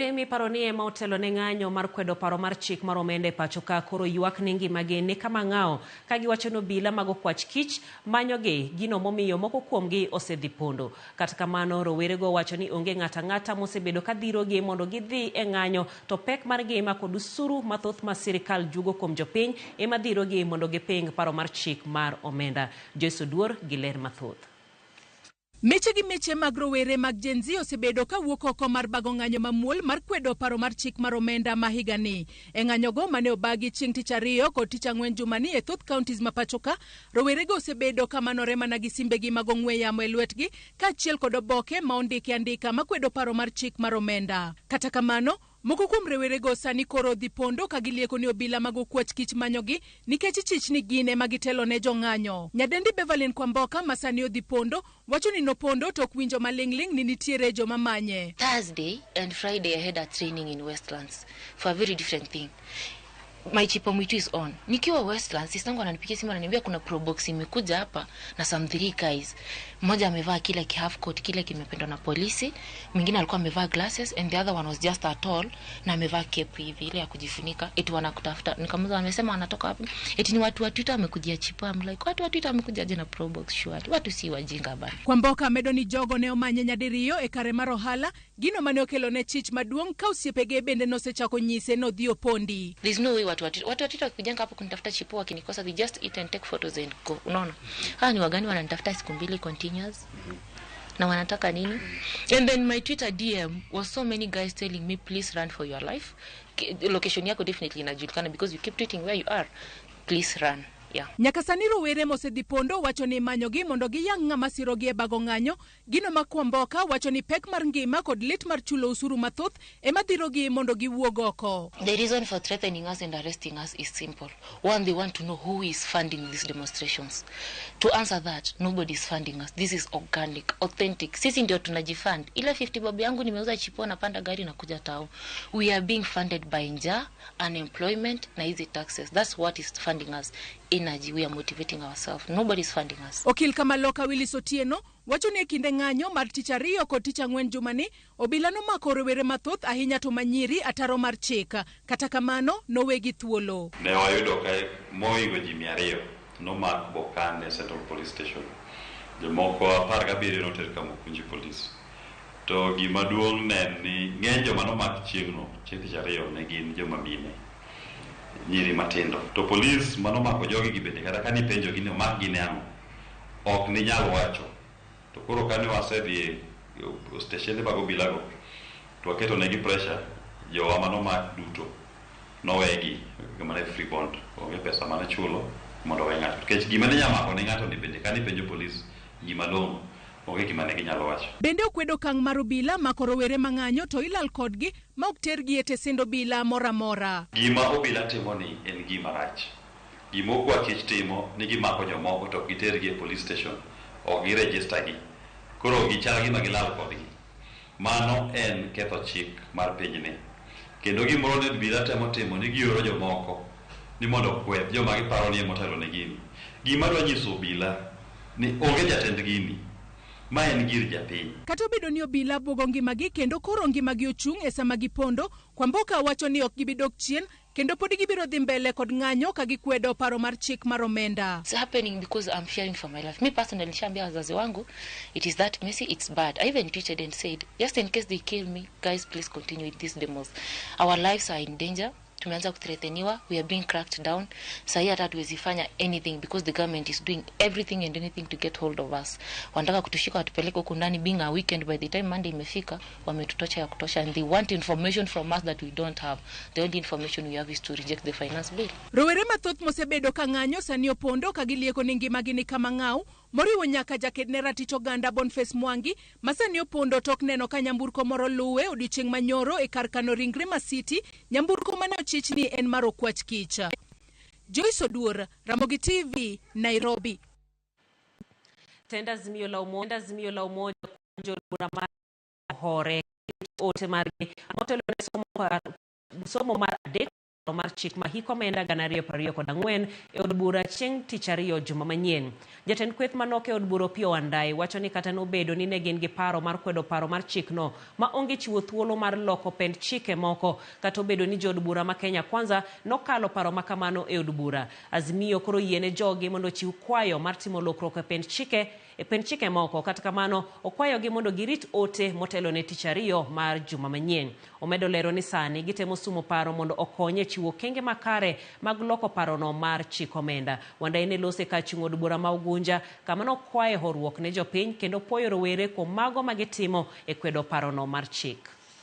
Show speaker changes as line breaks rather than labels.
Miparo ni ema otelo ne ng'anyo mar kwedo paro mar chik mar omenda e pacho ka koro ywak ni ngimagi ni kama ng'awo ka giwacho ni obila mag okwach kich manyogi gino momiyo moko kuomgi osedhi pondo. Kata kamano rowerego wacho ni onge ng'ato ang'ata mosebedo ka dhirogi mondo gidhi e ng'anyo to pek mar ngima kod usuru mathoth ma sirikal juogo kuom jopiny ema dhirogi mondo giping paro mar chik mar omenda. Joyce Oduor gi ler mathoth.
Miche gi miche mag rowere mag Gen Z osebedo ka wuok oko mar bago ng'anyo mamuol mar kwedo paro mar chik mar omenda ma higani. E ng'anyogo mane obagi chieng' tich ariyo kod tich ang'wen jumani e thoth counties ma pachoka, rowerego osebedo ka manore mana gi simbegi mag ong'we yamo e lwetgi kaachiel kod oboke ma ondiki andika makwedo paro mar chik mar omenda. Kata kamano, Moko kuom rewerego sani koro odhi pondo ka gilieko ni obila mag okwach kich manyogi nikech ichich ni gin ema gitelo ne jong'anyo. Nyadendi Beverlyn Kwamboka ma sani odhi pondo wacho ni nopondo tok winjo maling'ling' ni nitiere joma manye.
Thursday and Friday I had a training in Westlands for a very different thing. My chipo mwitu is on. Nikiwa Westlands, sistangu ananipigia simu ananiambia kuna probox imekuja hapa na some three guys. Mmoja amevaa kile ki half coat kile kimependwa na polisi, mwingine alikuwa amevaa glasses and the other one was just a tall na amevaa cape hivi ile ya kujifunika. Eti wanakutafuta. Nikamuuliza wamesema wanatoka wapi? Eti ni watu wa Twitter wamekujia chipo. I'm like watu wa Twitter wamekuja aje na probox surely? Watu si wajinga bana.
Kwamboka medo ni jogo ne omanye nyadiriyo e kare mar ohala Gino mane okelone chich maduong' ka osiepege bende nosechako nyise nodhi opondi.
There's no way watu watu watu watu wakijanga hapo kunitafuta chipo wakinikosa they just eat and take photos and go. Unaona? Hawa ni wagani wananitafuta siku mbili continuous? Na wanataka nini? And then my Twitter DM was so many guys telling me please run for your life. Location yako definitely inajulikana because you keep tweeting where you are. Please run. Yeah.
Nyaka sani rowere mosedhi pondo wacho ni imanyogi mondo giyang ng'ama sirogi e bago ng'anyo. Gino ma Kwamboka wacho ni pek mar ngima kod lit mar chulo usuru mathoth ema dhirogi mondo giwuog oko.
The reason for threatening us and arresting us is simple. One, they want to know who is funding these demonstrations. To answer that, nobody is funding us. This is organic, authentic. Sisi ndio tunajifund. Ile 50 bob yangu nimeuza chipo na panda gari na kuja tao. We are being funded by njaa, unemployment na hizi taxes. That's what is funding us. Energy, we are motivating ourselves. Nobody is funding us.
Okil Kamaloka Willis Otieno wacho ni e kinde ng'anyo mar tich ariyo kod tich ang'wen jumani, obila nomako rowere mathoth ahinya to manyiri ataro mar chik. Kata kamano, nowegi thuolo.
Ne wayudo ka mohingo ji 200 nomak bokan e Central Police Station. Jomoko 17 noter Kamukunji Police. To gima duong' ne en ni ng'eny joma nomak chieng'no, chieng' tich ariyo, ne gin joma mine, nyiri matindo. To polis manomako jogi gi bende kata kane ipenjogi ni omakgi ne ang'o, ok ninyal wacho. To koro kane wasedhi e steshende mag obilago, to waketo negi pressure, jowa manomak duto nowegi mana e free bond, onge pesa mane chulo mondo owe ng'ato. Nikech gima ne nyalo mako ne ng'ato ni bende kane ipenjo polis gima long'o, onge gima ne ginyalo wacho.
Bende okwedo okang' mar obila mako rowere mang'anyo to ilal kodgi ma ok tergi e tesend obila moro amora.
Gima obila timo ni en gima rach. Gima okwa kich timo ni gimako jomoko to ok gitergi e police station, ok gi register gi. Koro gichal gima gilal kodgi. Mano en ketho chik mar pinyni. Kendo gimoro ni obila temo timo ni gioro jomoko ni mondo okwed joma giparo ni ema otelo ne gini. Gima adwa nyiso obila ni onge jatend gini. Ma en gir japiny.
Kata obedo ni obila bwogo ngimagi kendo koro ngimagi ochung' e sama gipondo, Kwamboka wacho ni ok gibi dok chien kendo podi gibiro dhi mbele kod ng'anyo ka gikwedo paro mar chik mar omenda.
It's happening because I'm fearing for my life. Me personally, nishaambia wazazi wangu, it is that messy, it's bad. I even tweeted and said, just in case they kill me, guys, please continue with these demos. Our lives are in danger. Tumeanza kuthreateniwa, we are being cracked down. Sahi hata hatuwezi fanya anything because the government is doing everything and anything to get hold of us. Wanataka kutushika watupeleke huku ndani, being a weekend, by the time Monday imefika, wametutocha ya kutosha and they want information from us that we don't have. The only information we have is to reject the finance bill.
Rowere mathoth mosebedo ka ng'anyo sani opondo ka gilieko ni ngimagi ni kama ng'aw, moriwo nyaka jaked ne ratich oganda Boniface Mwangi ma sani opondo tok neno ka nyamburko moro luwe odiochieng' manyoro e kar kano ringre Masiti, nyamburko mane ochich ni en mar okwach kich. Joyce Oduor, Ramogi TV, Nairobi.
Tend Azimio la Umoja, Azimio la Umoja bura mar hore ote margi motelo ne somo mar adek. mar chik ma hik omenda 2024 e od bura chieng' tich ariyo juma manyien. Jatend kweth manok e od bura Opiyo Wandayi wacho ni kata nobedo ni ne gin gi paro mar kwedo paro mar chikno ma onge chiwo thuolo mar loko pend chike moko kata obedo ni jood bura ma Kenya Kwanza nokalo paro ma kamano e od bura. Azimio koro yiene jogi mondo ochiw kwayo mar timo lokruok e pend chike e pend chike moko kata kamano okwayogi mondo girit ote motelo ne tich ariyo mar juma manyien. Omedo lero ni sani gitemo sumo paro mondo okony e chiwo okenge makare mag loko parono mar chik omenda. Wandayi ne lose kar chung' od bura ma Ugunja kama nokwaye horuok ne jopiny kendo puoyo rowere kuom mago ma gitimo e kwedo parono mar chik.